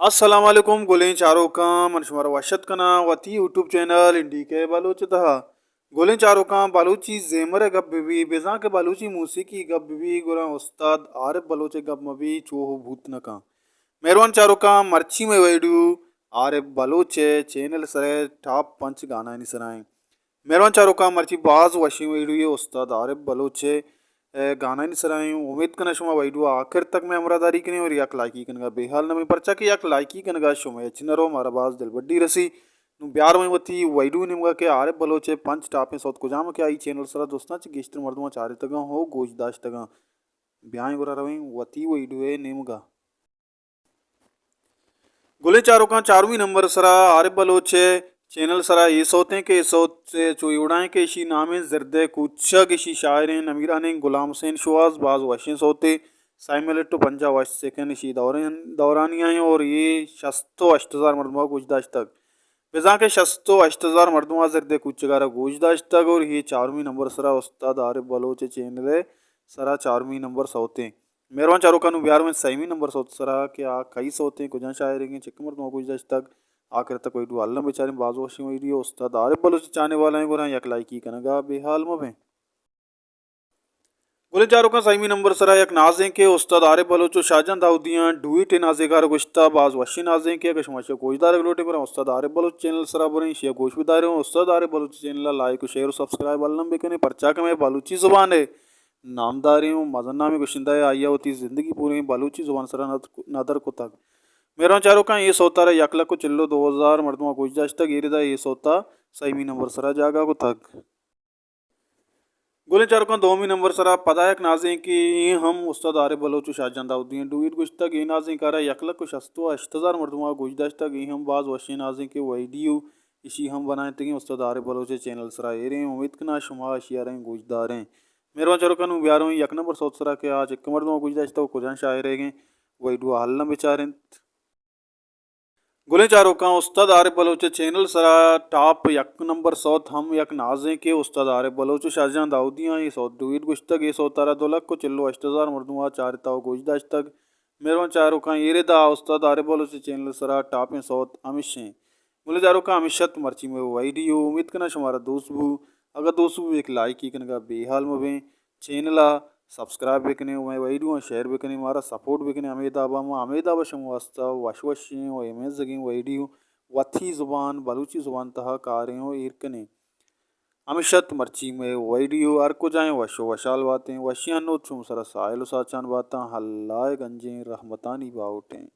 السلام علیکم گلیں چاروکاں، من شمارا وش اتک کناں وتی یوٹیوب چینل این ڈی کے بلوچ ءِ تہا۔ گلیں چاروکاں، بلوچی زیمر ءِ گپ بہ بی، بزاں کہ بلوچی موسیقی ءِ گپ بہ بی، گڑا استاد عارف بلوچ ءِ گپ مہ بی، چو بوت نہ کن۔ مہروان چاروکاں، مرچی مئے ویڈیو عارف بلوچ ءِ چینل ءِ سرا ٹاپ پنچ گانانی سرا ایں۔ مہروان چاروکاں، مرچی باز وشیں ویڈیوے استاد عارف بلوچ ءِ، اے، گانانی سرا ایں۔ امید کناں شما ویڈیو آخر تک مئے ہمراہ داری کنیں اور یک لائکی کنگا بے حال نہ بیں، پرچا کہ یک لائکی کنگا شمئے ہچ نہ رو، مارا باز دلبڈی رسی۔ نوں بیا رویں وتی ویڈیو نیمگا کہ عارف بلوچ ءِ پنچ ٹاپیں سوت کجام کہ آئی چینل سرا دوستاں چہ گیشتر مردماں چارتگاں ہو گوش داشتگاں۔ بیائیں گڑا رویں وتی ویڈیو ءِ نیمگا۔ گلیں چاروکاں، چارمی نمبر سرا عارف بلوچ ءِ چینل سرا اے سوتیں کہ اے سوت چو اے وڑائیں کہ اشی نامیں زردے کوچگ، اشی شاعریں نمیرانیں غلام حسین شوہاز، باز وشیں سوتے، سئے منٹ و پنجاہ و ہشت سیکنڈ اشی دوریں، دورانی آئیں اور اے شست و ہشت ہزار مردماں گوش داشتگ۔ بزاں کہ شست و ہشت ہزار مردماں زردے کوچگارا گوش داشتگ اور اے چارمی نمبر سرا استاد عارف بلوچ ءِ چینل ءِ سرا چارمی نمبر سوتیں۔ مہروان چاروکاں، نوں بیا رویں سیمی نمبر سوت سرا کہ آ کئی سوتیں، کجام شاعریں، چکے مردماں گوش داشتگ۔ آخر تک ویڈیو الم بچاریں، باز وشیں ویڈیو استاد عارف بلوچ چاہنے والائیں گڑا یک لائکی کنگا بے حال مہ بیں۔ گلیں چاروکاں، سیمی نمبر سرا یک نازیں کہ استاد عارف بلوچ و شاہجان داؤدیاں ڈویٹ نازیں کار گوشتا، باز وشیں نازیں کہ اگر شما شیا گوش دارگ لوٹیں گڑا استاد عارف بلوچ چینل سرا بریں، شیا گوش بداریں، استاد عارف بلوچ چینل لائک و شیئر و سبسکرائب الم بکنے، پرچا کہ مئے بلوچی زبان ءِ نامداریں و مزن نامیں گشندہ ءَ آئی ءَ وتی زندگی پوریں بلوچی زبان سرا ندر، ندر کتگ۔ مہروان چاروکاں، اے سوتارا یک لکھ و چل و دو ہزار مردماں گوش داشتگ، اے ردا اے سوتا سیمی نمبر سرا جاگہ کتگ۔ گلیں چاروکاں، دومی نمبر سرا پدا یک نازیں کہ اے ہم استاد عارف بلوچ و شاہجان داؤدی ایں ڈویٹ گوشتگ، اے نازیں کارا یک لکھ و شست و ہشت ہزار مردماں گوش داشتگ، اے ہم باز وشیں نازیں کہ ویڈیو اشی ہم بنائینتگیں استاد عارف بلوچ ءِ چینل سرا ایریں، امید کناں شما اشی ءَ ریں گوش داریں۔ مہروان چاروکاں، نوں بیا رویں یک نمبر سوت سرا کہ آ چکے مردماں گوش داشتگ و کجام شاعریں، ویڈیو الم بچاریں۔ گلیں چاروکاں، استاد عارف بلوچ ءِ چینل سرا ٹاپ یک نمبر سوت ہم یک نازیں کہ استاد عارف بلوچ و شاہجان داؤدی ایں، اے سوت ڈویٹ گوشتگ، اے سوتارا دو لکھ و چل و ہشت ہزار مردماں چارتا و گوش داشتگ۔ مہروان چاروکاں، اے ردا استاد عارف بلوچ ءِ چینل سرا ٹاپیں سوت ہمیش ایں۔ گلیں چاروکاں، ہمیش ات مرچی مئے ویڈیو، امید کناں شمارا دوست بو۔ اگاں دوست بو، یک لائکی کنگا بے حال مہ بیں۔ چینل ءَ سبسکرائب بکنیں و مئے ویڈیو آں شیئر بکنیں، مارا سپورٹ بکنیں۔ ہمے دابا ما ہمے دابا شما واسطہ وش وشیں و امیزگیں ویڈیو وتی زبان، بلوچی زبان تہا کاریں و ایر کنیں۔ ہمیش ات مرچی مئے ویڈیو، ہر کجائیں وش و وشحال باتیں، وشیں ہنود شما سرا ساحل و ساچان باتاں، اللہ ءِ گنجیں رحمتانی باہوٹیں۔